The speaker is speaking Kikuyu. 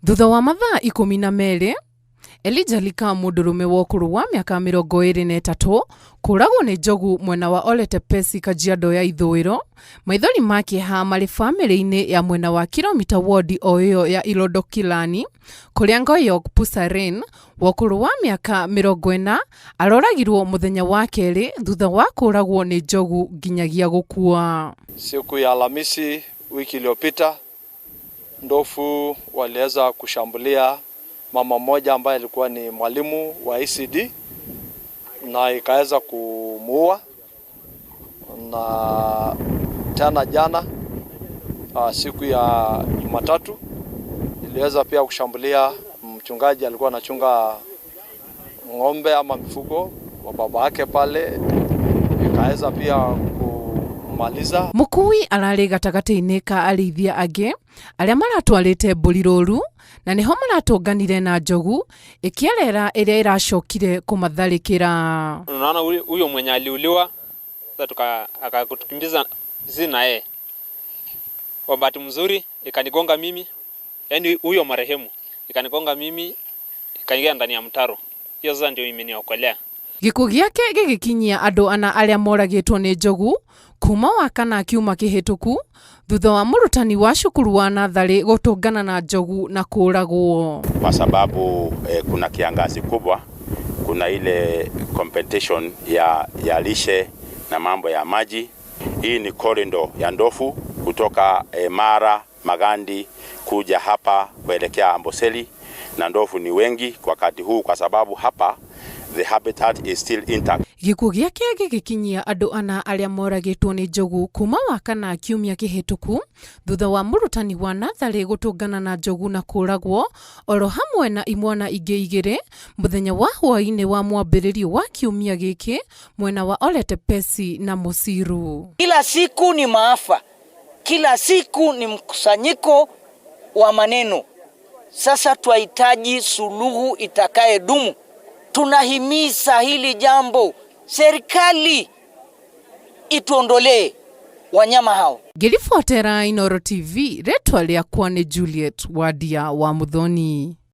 Thutha wa mathaa 12 Elijah Lika, mũndũrũme wa ũkũrũ wa mĩaka 23, kũragwo nĩ njogu mwena wa Oletepesi, Kajiado ya Ithũĩro, maithori ma kĩeha marĩ bamĩrĩ-inĩ ya mwena wa Kilomita wodi o ĩyo ya Ilodokilani, kũrĩa Ngoyok Pusaren wa ũkũrũ wa mĩaka 40 aroragirwo mũthenya wa kerĩ thutha wa kũragwo nĩ njogu nginyagia gũkua. Siku ya Alhamisi wiki iliyopita, ndovu waliweza kushambulia mama mmoja ambaye alikuwa ni mwalimu wa ECD na ikaweza kumuua. Na tena jana, siku ya Jumatatu, iliweza pia kushambulia mchungaji alikuwa anachunga ng'ombe ama mifugo wa baba yake pale, ikaweza pia kumaliza. Mũkui ararĩ gatagatĩ-inĩ ka arĩithia angĩ arĩa maratwarĩte mbũri rũru na nĩho maratũnganire na njogu ĩkĩerera ĩrĩa ĩracokire kũmatharĩkĩra. Unaona huyo mwenye aliuliwa sasa akatukimbiza sisi na yeye. Kwa bahati mzuri ikanigonga mimi, yaani huyo marehemu ikanigonga mimi, ikaingia ndani ya mtaro. Hiyo sasa ndio imeniokolea. Gĩkuũ gĩake gĩgĩkinyia andũ ana arĩa moragĩtwo nĩ njogu kuma Wakana kiuma kĩhĩtũku thutha wa mũrutani wa cukuru wa natharĩ gũtũngana na njogu na kũragwo. Kwa sababu kuna kiangazi kubwa, kuna ile competition ya lishe na mambo ya maji. Hii ni corridor ya ndovu kutoka Mara, Magadi kuja hapa kuelekea Amboseli, na ndovu ni wengi kwa wakati huu kwa sababu hapa the habitat is still intact. Gĩkuũ gĩake gĩgĩkinyia andũ ana arĩa moragĩtwo nĩ njogu kuma Wakana kiumia kĩhĩtũku thutha wa mũrutani wa natharĩ gũtũngana na njogu na kũragwo oro hamwe na imwana ingĩ igĩrĩ mũthenya wa hwaĩ-inĩ wa mwambĩrĩrio wa kiumia gĩkĩ mwena wa Oletepesi na Mũciru. Kila siku ni maafa, kila siku ni mkusanyiko wa maneno. Sasa twahitaji suluhu itakayedumu. Tunahimiza hili jambo, serikali ituondolee wanyama hao. Ngĩribotera Inooro TV, rĩtwa rĩakwa nĩ Juliet Wadia wa Muthoni.